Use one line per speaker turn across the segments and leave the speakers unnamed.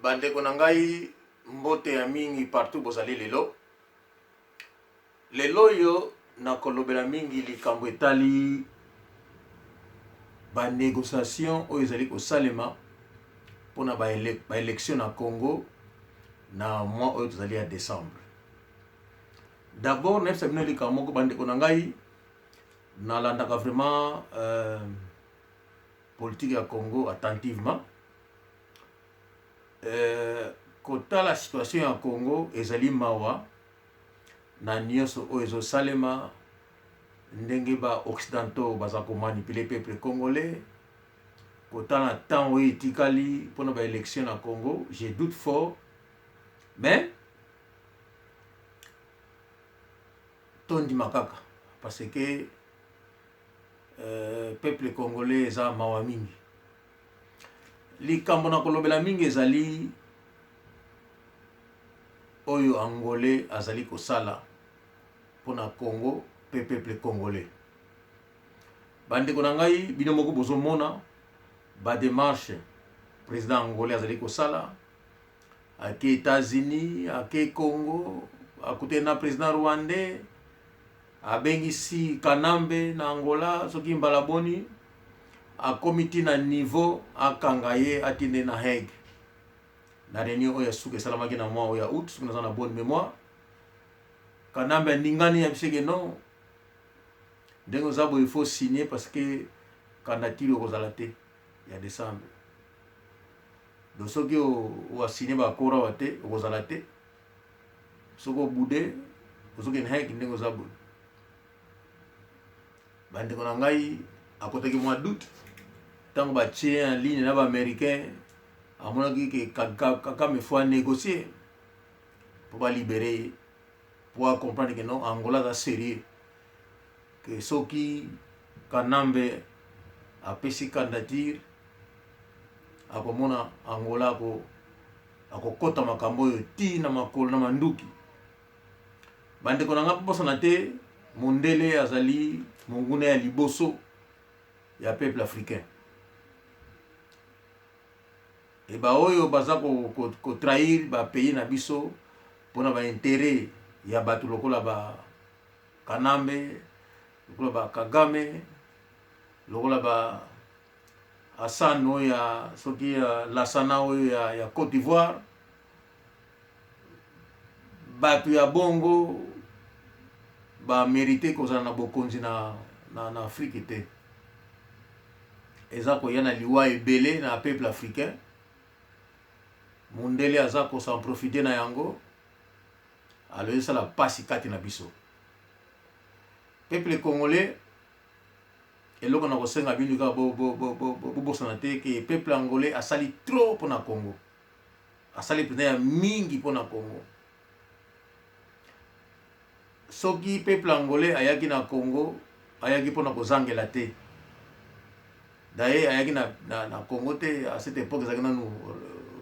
Bandeko na ngai, mbote ya mingi partout bozali lelo. Lelo oyo nakolobela mingi likambo etali ba négociation oyo ezali kosalema mpona ba élection na Congo na mois oyo tozali ya décembre. D'abord nayebisa bino likambo moko, bandeko na ngai, nalandaka vraiment politique ya Congo attentivement. Kotala situation ya Congo ezali mawa na nyonso oyo ezosalema, ndenge ba occidentaux baza komanipuler peuple congolais. Kotala temps oyo etikali mpona ba élection na Congo, je doute fort, mais tondima kaka parce que peuple congolais eza mawa mingi. Likambo na kolobela mingi ezali oyo Angolais azali kosala mpona Congo mpe peuple congolais. Bandeko na ngai, bino moko bozomona ba démarche président angolais azali kosala. Ake États-Unis, ake Congo, akutani na président rwandais, abengisi Kanambe na Angola soki mbala boni, akomi ti na niveau akanga ye, atinde na Hague na réunion oyo ya suka esalamaki na mois oyo ya août, soki naza na bonne mémoire. Kanambe aningani ya biseke non, ndenge oza boye, il faut signer parce que candidature okozala te ya décembre. Donc soki oasigne baaccord awa te, okozala te. Soki obude, ozokende Hague. Ndenge oza boye, bandeko na ngai, akotaki mwa doute ntango batie en ligne na baaméricain. Amonaki ke Kagame faut anégocier mpo balibérer ye, po acomprendre ke non, Angola aza sérieux, ke soki Kanambe apesi candidature, akomona Angola akokɔta makambo oyo ti na makolo na manduki. Bandeko na nga, mposana te, mondele azali monguna ya liboso ya peuple africain. E baoyo baza kotrahir bapays na biso mpona baintérêt ya bato lokola ba Kanambe, lokola ba Kagame, lokola ba Hassan oyo ya soki ya Lasana oyo ya Côte d'Ivoire, bato ya bongo bamérite kozala na bokonzi na Afrique te. Eza koya na liwa ebele na peuple africain. Mondele aza kosan profiter na yango. Alors esala mpasi kati na biso peuple congolais. Eloko na kosenga bino kaka, bobosana te ke peuple angolais asali trop mpona Congo, asali mpenza ya mingi mpona Congo. Soki peuple angolais ayaki na Congo, ayaki mpona kozangela te. Daye ayaki na Congo te à cette époque, ezalaki nanu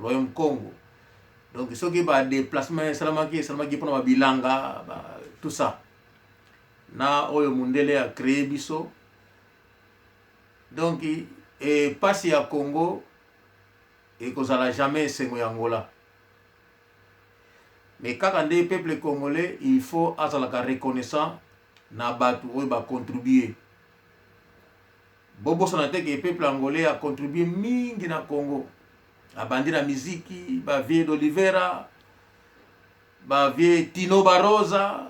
royaume Congo. Donc soki badéplacement esalamaki, esalamaki mpona babilanga ba, tout ça na oyo mondele acréé biso. Donc epasi ya Congo ekozala jamais esengo ya Angola. Mais kaka nde peuple congolais, il faut azalaka reconnaissant na bato oyo bacontribue. Bobosana te ke peuple angolais acontribue mingi na Congo. Abandi na miziki, bavieux d'Olivera, bavieux Tino Barosa,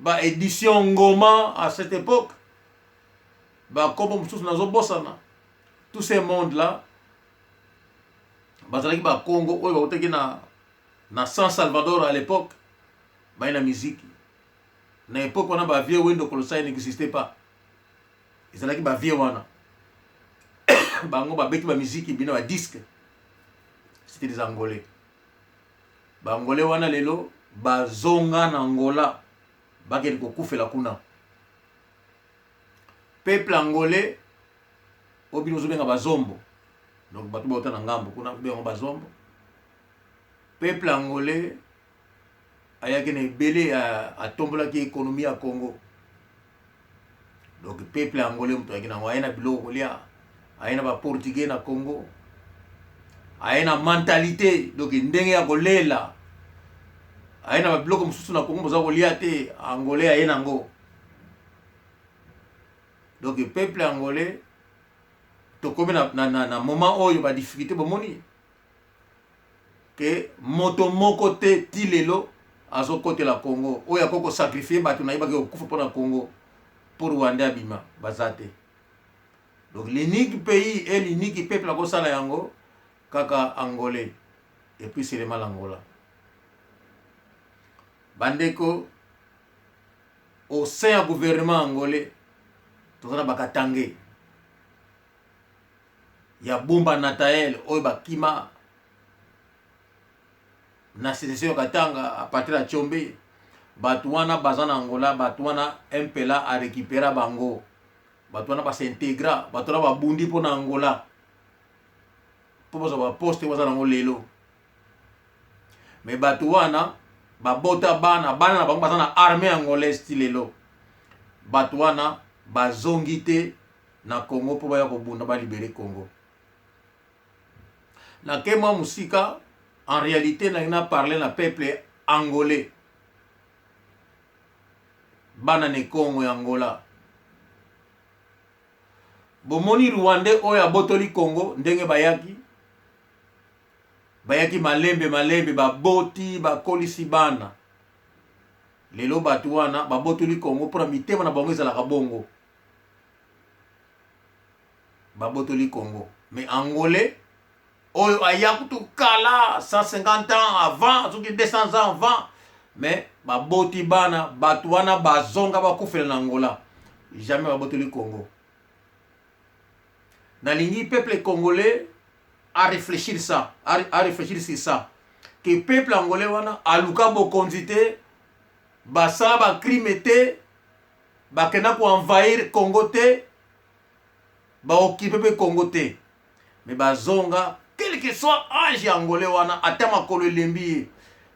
baédition Ngoma à cette époque, bakombo mosusu nazobosana. Tout ce monde là bazalaki bakongo oyo bautaki na San Salvador à l'époque, baye na miziki. Na époque wana, bavieux Wendo Kolosoy n'existait pas. Ezalaki bavieux wana, bango babeti bamiziki bino badisque, c'était des Angolais. Baangolais wana lelo bazonga na Angola, bakende kokufela kuna. Peuple angolais oyo bino ozobenga bazombo, donc bato bauta na ngambo kuna, benga bazombo. Peuple angolais ayaki na ebele, atombolaki économie ya Congo. Donc peuple angolais moto ayaki nango, aye na biloko kolia, aye na baportugais na Congo. Aye na mentalité, donc ndenge ya kolela. Aye na biloko mosusu na Congo boza kolia te, Angolais aye nango. Donc peuple angolais, tokomi na moment oyo ba difficulté, bomoni ke moto moko te ti lelo azokotela Congo oyo akoki kosacrifier bato na ye baki kokufa mpona Congo mpo Rwanda abima, baza te. Donc l'unique pays et l'unique peuple akosala yango kaka Angolais et puis seulement l'Angola. Bandeko, au sein ya gouvernement angolais toza na Bakatangais ya Bumba Natael oyo bakima na sécession ya Katanga à partir ya Tshombe. Bato wana baza na Angola. Bato wana MPLA arécupéra bango. Bato wana bas'intégra, bato wana babundi mpo na Angola mpo bazwa baposte baza nango lelo. Mais bato wana babota bana, bana na bango baza na armée angolaise ti lelo. Bato wana bazongi te na Congo mpo baya kobunda balibérer Congo. Nake mwa mosika. En réalité, nalingi na parler na peuple angolais, bana ne Congo ya Angola. Bomoni Rwandais oyo abotoli Congo, ndenge bayaki, bayaki malembe malembe, baboti, bakolisi bana. Lelo bato wana babotoli Congo mpona mitema na bango ezalaka bongo, babotoli Congo. Mais Angolais oyo aya kutu kala, 150 ans avant, soki 200 ans avant, mais baboti bana, bato wana bazonga bakufela na Angola, jamais babotoli Congo. Nalingi peuple congolais à réfléchir ça, à réfléchir sur ça, que peuple angolais wana aluka bokonzi te, basala bacrime te, bakenda koenvahir Congo te, baoccuper mpe Congo te, mais bazonga. Quel que soit âge ya Angolais wana, ata makolo elembi ye,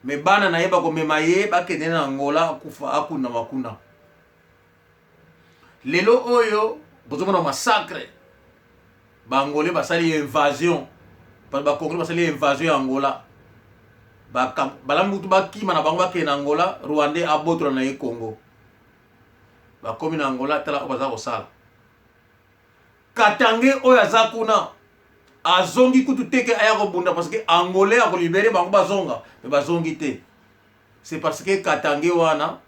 mais bana na ye bakomema ye, bakende na Angola, akufa, akundama kuna. Lelo oyo bozomona massacre, Baangolais basali invasion, Bacongolais basali invasion ya Angola, balamu kutu bakima na bango, bakende na Angola. Rwandais abotola na ye Congo, bakomi na Angola, tala oyo baza kosala. Katangais oyo aza kuna azongi kutu te ke aya kobunda, parce que Angolais akolibérer bango bazonga, mais bazongi te. C'est parce que Katangais wana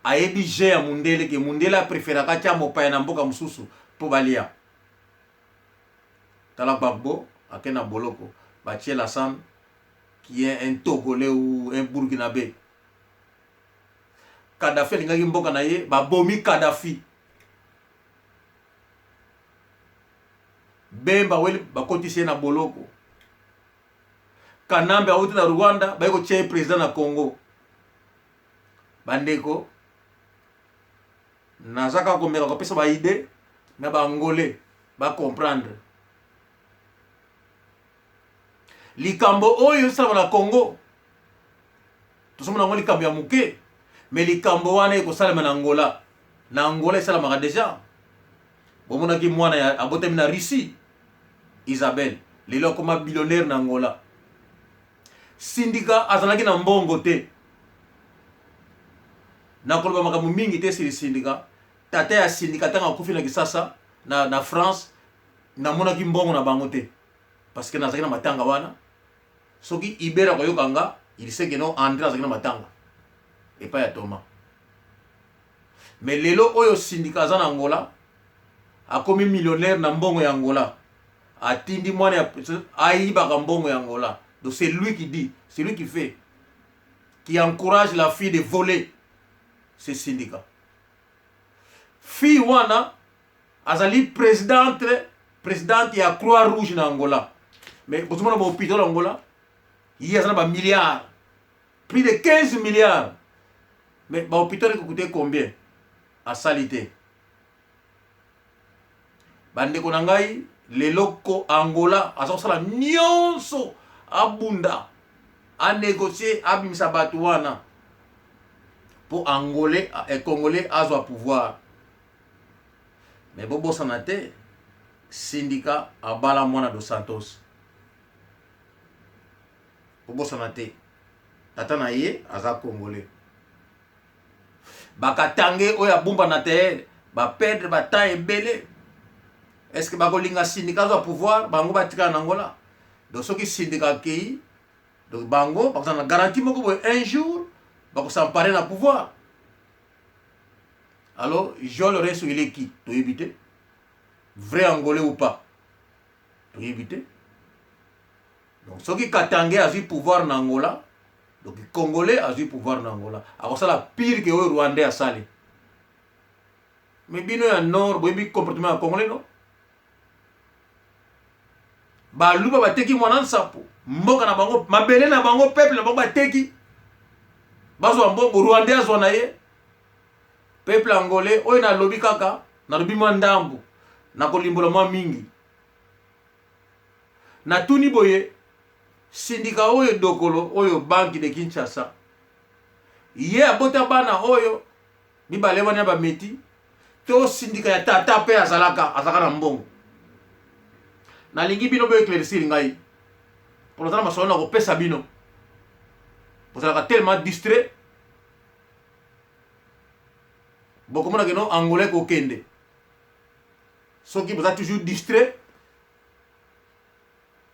ayebi jeu ya mundele, ke mundele apréféraka tia mopaya na mboka mosusu mpo balia. Tala Gbagbo ake na boloko, batie Lassane qui est un Togolais ou un Burkinabé. Kadafi alingaki mboka na ye, babomi Kadafi. Bemba weli bakotisi ye na boloko. Kanambe awuti na Rwanda, baye kotia ye président na Congo. Bandeko, naza kaka komeka kopesa baidées na Baangolais bacomprendre likambo oyo esalama na Congo. Tozomona yango likambo ya moke, mais likambo wana ekosalema na Angola. Na Angola esalamaka déjà. Bomonaki mwana abotami na Russie, Isabel, lelo akoma billionnaire na Angola. Sindika azalaki na mbongo te. Nakoloba makambo mingi te. Sili Sindika, tata ya Sindika, ntango akufi na Kisasa na France, namonaki mbongo na bango te parce que nazalaki na matanga wana. Soki Ibera akoyoka nga, il sait que non, André azalaki na matanga epai ya Thomas. Mais lelo oyo Sindika aza na Angola, akomi millionnaire na mbongo ya Angola. Atindi mwana ya ayibaka mbongo ya Angola. Donc c'est lui qui dit, c'est lui qui fait, qui encourage la fille de voler. C'est Sindika. Fille wana azali présidente ya Croix Rouge na Angola. Mais bozomona bahôpital Angola, ye aza na bamilliard, plus de 15 milliards, mais bahôpital ekocoûter combien? Asali te. Bandeko na ngai, lelo ko Angola aza kosala nyonso, abunda, anégocier, abimisa bato wana mpo Angolais, Congolais azwa pouvoir. Mais bobosana te, Sindika abala mwana Dos Santos. Kobosana te, tata na ye aza Congolais. Bakatange oyo abumba na te, ba perdre ba temps ebele. Est-ce que bakolinga Sindika azwa pouvoir, bango batikala na Angola? Donc soki Sindika akei, donc bango bakozala na garantie moko boye, un jour bakosampare na pouvoir. Alors João Lourenço, il est qui? Toyebi te. Vrai Angolais ou pas, toyebi te. Donc soki Katange azwi pouvoir na Angola, donc Congolais azwi pouvoir na Angola, akosala pire ke oyo Rwandais asali. Mais bino ya nord, boyebi comportement ya Congolais, non? Baluba bateki mwana nsapo, mboka na bango, mabele na bango, peuple na bango, bateki, bazwa mbongo. Rwandais azwa na ye. Peuple angolais oyo, nalobi kaka, nalobi mwa ndambu, nakolimbola mwa mingi. Natuni boye: Sindika oyo, Dokolo oyo, Banque de Kinshasa, ye abota bana oyo mibale wana ya bameti to Sindika ya tata mpe azalaka na mbongo? Nalingi bino boéclaircir ngai mpo naza na masolo na kopesa bino. Bozalaka tellement distrait, bokomona que non, Angolais kokende soki boza toujours distrait,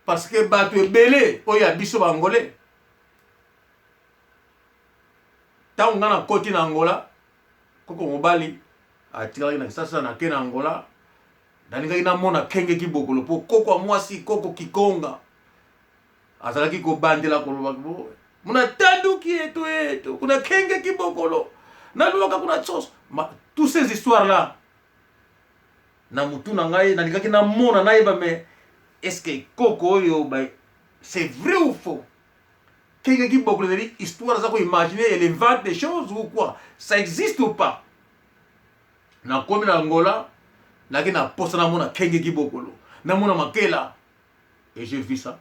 parce que bato ebele oyo ya biso Baangolais, ntango ngai nakoti na Angola, koko mobali atikalaki na Kisasa. Nake na Angola, nalingaki namona Kenge Kibokolo, mpo koko ya mwasi, koko Kikonga, azalaki kobandela koloba: "Muna tanduki eto eto kuna Kenge Kibokolo naluwaka kuna tsoso." Tous ces histoires là na mutu na ngai, nalingaki namona, nayeba, mais est ce que koko oyo, c'est vrai ou faux? Kenge Kibokolo ezali histoire aza koimaginer, elle invente des choses ou quoi? Ça existe ou pas? Nakomi na Angola, naki na posa namona Kenge Kibokolo, namona Makela, et j'ai vu ça.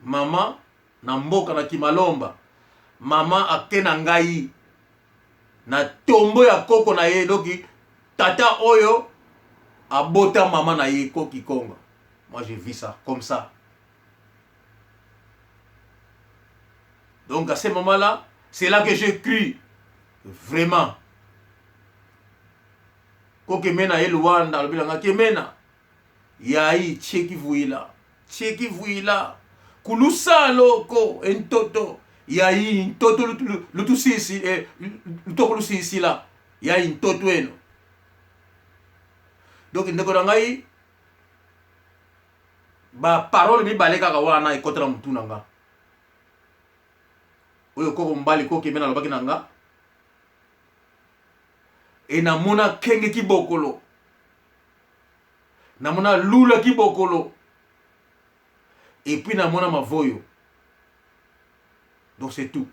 Mama na mboka na Kimalomba, mama ake na ngai na tombo ya koko na ye, doki tata oyo abota mama na ye, koki Konga. Moi, j'ai vu ça comme ça. Donc à ce moment là, c'est là que j'ai cru vraiment. Kokemena ye Luanda, alobi nanga: "Kemena yai tieki vuila, tieki vuila kulusalo ko entoto yai ntoto lutusisi eh, lutoko lusisila yai ntoto eno." Donc ndeko na ngai, baparole mibale kaka wana ekɔta na motu na nga, oyo koko mobali kokemena alobaki na nga, e namona Kenge Kibokolo, namona Lula Kibokolo, et puis namona Mavoyo. Donc c'est tout.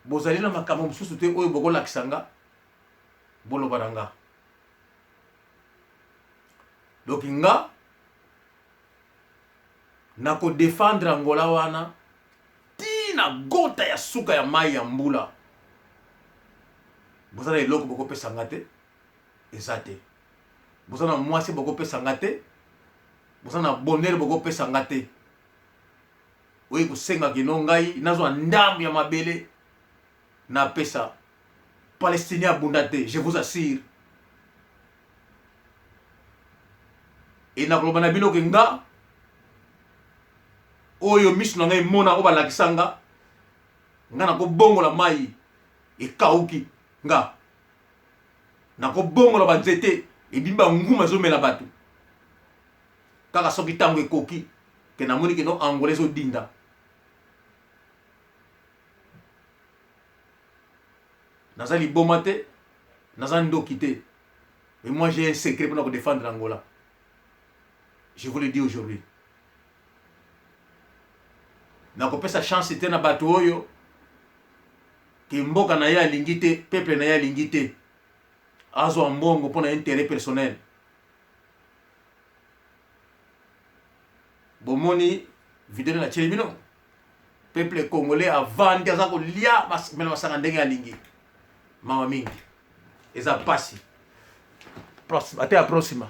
Bozali na makambo mosusu te oyo bokolakisa nga, boloba na nga. Donc nga nakodéfendre Angola wana ntina gota ya suka ya mai ya mbula. Boza na eloko bokopesa nga te, eza te. Boza na mwasi bokopesa nga te, boza na bonheur bokopesa nga te. Oyo kosenga que non, ngai nazwa ndambo ya mabele napesa Palestinien abunda te, je vous assure. E nakoloba na bino que nga oyo miso na ngai emona, oyo balakisa nga, nga nakobongola mai ekauki, nga nakobongola banzete ebimi banguma ezomela bato. Kaka soki ntango ekoki que namoni que non, Angola ezodinda. Naza liboma te, naza ndoki te, mais moi, j'ai un secret mpona kodéfendre Angola. Je vous le dis aujourd'hui, nakopesa chance te na bato oyo que mboka na ye alingi te, peuple na ye alingi te, azwa mbongo mpona intérêt personnel. Bomoni video natieli bino, peuple congolais avandi, aza kolia, mela masanga ndenge alingi. Mawa mingi, eza pasi. Ate ya prosima.